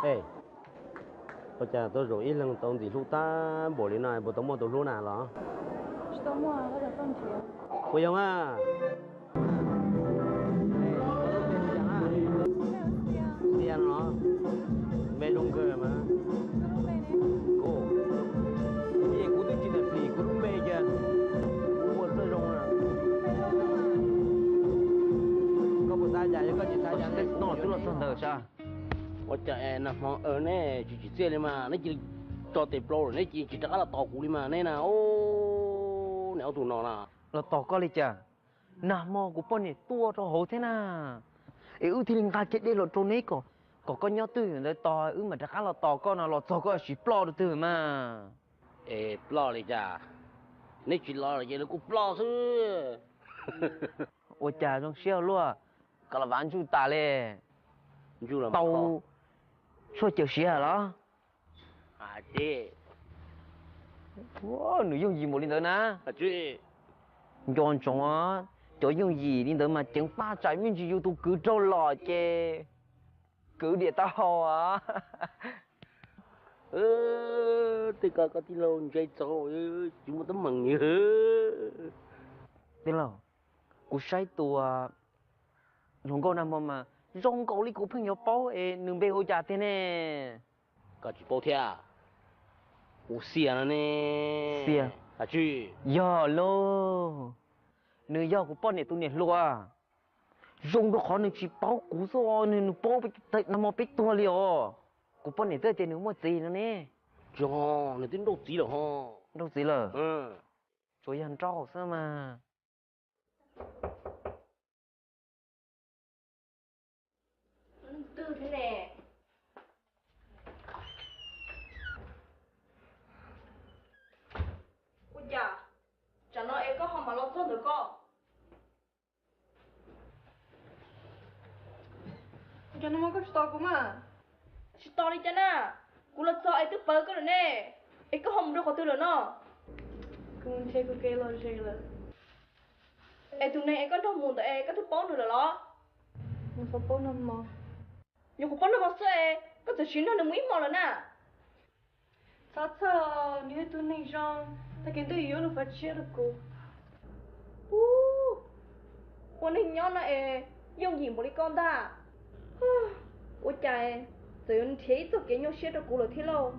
Ej, ua cas tuaj zaum ib leeg tau ntxim hlub tag npaum li no, puas tau muaj tus hlub na los? Puas yog a? Xias no, npe zoo kawg mas. Kuv twb tsis tau plis kuv lub npe kiag, kuv ua txawj zoo na. Koj puas xav cas, yog koj tsis xav cas no twb los txog ntawd sas. Ua cas nag hmo neb tsis tsim txiaj li mas neb cia li tso tes plaub lawm, neb cia li tsis rov qab los tos kuv li mas neb na, niam ob tug no na. Los tos koj li cas? Nag hmo kuv poj niam tuaj rau hauv thiab na, es wb thiaj li nqa kiag dej los rau neb kom, kom koj nyob twj ywm ntawd tos wb mam rov qab los tos koj no, los txog koj sim ploj rau twg mas. Es ploj li cas? Neb tsis los los ces nws kuj ploj xwb. Ua cas zoo siab ua luaj, koj los vav ntsuj tas li. Tau tshuaj cawm siav los? Nws yooj yim npaum li ntawd na. Nco ntsoov, cov yooj yim li ntawd mas ceev paj tsam me ntsis yus tus kwv raug los ces kwv diam taub hau. Tej ko koj tij laug ntse txaus, tsis muaj teeb meem li. Tij laug, kuv saib tus hluas nkauj nag hmo mas zoo nkaus li kuv pheej yuav paub es nws npe hu cas tiag ne? Koj tsis paub thiab? Kuv Xias no ne. Xias? Yog lauj, nws yog kuv poj niam tus niam hluas. Zoo rau qhov nws tsis paub kuv xwb, nws paub nag hmo peb tuag li os. Kuv poj niam twb tias nws muaj txiv no ne. Tsis, nws twb nrauj txiv lawm ho. Nrauj txiv lawm? Tsuas yog nrauj xwb mas. Ua cas tsam no es koj ho mam los txog ntawm koj? Ua cas nag hmo koj tsis tos kuv mas? Tsis tos li cas na, kuv los txog es twb pawv koj lawm ne, es koj ho mus rau qhov twg lawm no? Kuv mus nrhiav kuv kev lom zem lawm. Es tus neeg es koj nrog mus ntawd es koj twb paub nws lawm los? Nyuam qhuav paub nag hmo. Nyuam qhuav paub nag hmo xwb es koj txawm siv nrog nws mus ib hmo lawm na. Txhob txhawj, nws yog tus neeg zoo, tag kis ntuj yuav nws faj tshiab rau kuv. Ub, ua neeg nyob no es yooj yim npaum li koj ntag. Ua cas txawm yuav nrhiav ib txoj kev nyuaj siab rau kuv lawm thiab lauj.